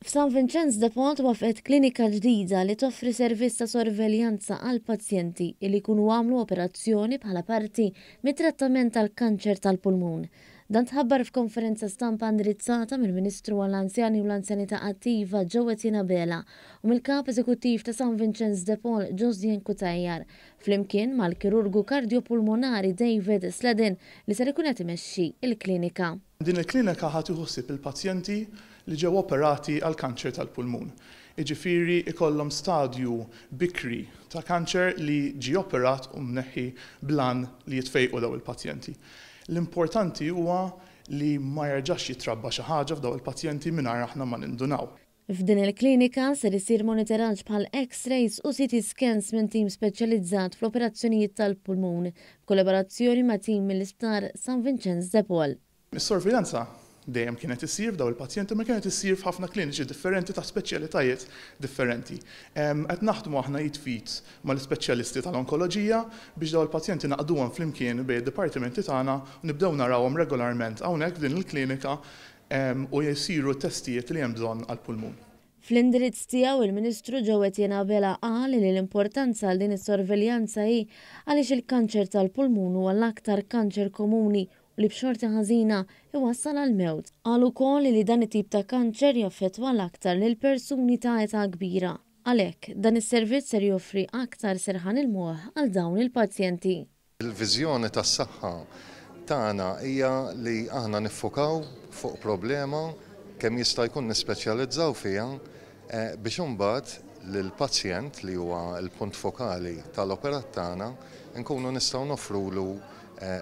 F'San Vinċenz de Paul twaffqet klinika ġdida li toffri servizz ta' sorveljanza għal pazjenti li jkunu għamlu operazzjoni bħala parti mit-trattament tal-kanċer tal-pulmun. Dan tħabbar f'konferenza stampa indirizzata mill-Ministru għall-Anzjani u l-Anzjanità Attiva Jo Etienne Abela u mill-Kap Eżekuttiv ta' San Vinċenz de Paul Josianne Cutajar flimkien mal-kirurgu kardjopulmonari David Sledin li ser ikun qed imexxi l-klinika. Din il-klinika ħa tieħu ħsieb il-pazjenti li ġew operati għal kanċer tal-pulmun. Jiġifieri ikollhom stadju bikri ta' kanċer li ġie operat u mneħħi bl-għan li jitfejqu dawn il-pazjenti. L-importanti huwa li ma jerġax jitrabba xi ħaġa f'dawn il-pazjenti mingħajr aħna ma nindunaw. F'din il-klinika ser isir monitoraġġ bħal X-rays u CT scans minn tim speċjalizzat fl-operazzjonijiet tal-pulmun b'kollaborazzjoni ma' tim mill-Isptar San Vinċenz de Paul. Is-sorveljanza dejjem kienet issir f'dawn il-pazjenti ma kienet issir f'ħafna kliniċi differenti ta' speċjalitajiet differenti. Qed naħdmu aħna id f'id mal-ispeċjalisti tal-onkoloġija biex dawn il-pazjenti ngħaqqduhom flimkien bejn id-dipartimenti tagħna u nibdew narawhom regolarment hawnhekk f'din il-klinika u jsiru t-testijiet li hemm bżonn għall-pulmun. Fl-indirizz tiegħu il-Ministru Jo Etienne Abela qal li l-importanza għal din is-sorveljanza hi għaliex il-kanċer tal-pulmun huwa l-aktar kanċer komuni u li b'xorti ħażina iwassal għall-mewt. Qal ukoll li dan it-tip ta' kanċer jaffettwa l-aktar lil persuni ta' età kbira. Għalhekk, dan is-servizz ser joffri aktar serħan il-moħħ għal dawn il-pazjenti. Il-viżjoni tas-saħħa tagħna hija li aħna niffukaw fuq problema kemm jista' jkun nispeċjalizzaw fiha biex imbagħad lill-pazjent li huwa l-punt fokali tal-operat tagħna nkunu nistgħu noffrulu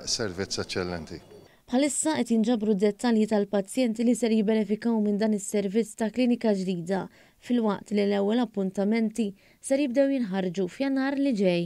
servizz eċċellenti. Bħalissa qed jinġabru d-dettalji tal-pazjenti li ser jibbenefikaw minn dan is-servizz ta' klinika ġdida, filwaqt li l-ewwel appuntamenti ser jibdew jinħarġu f'Jannar li ġej.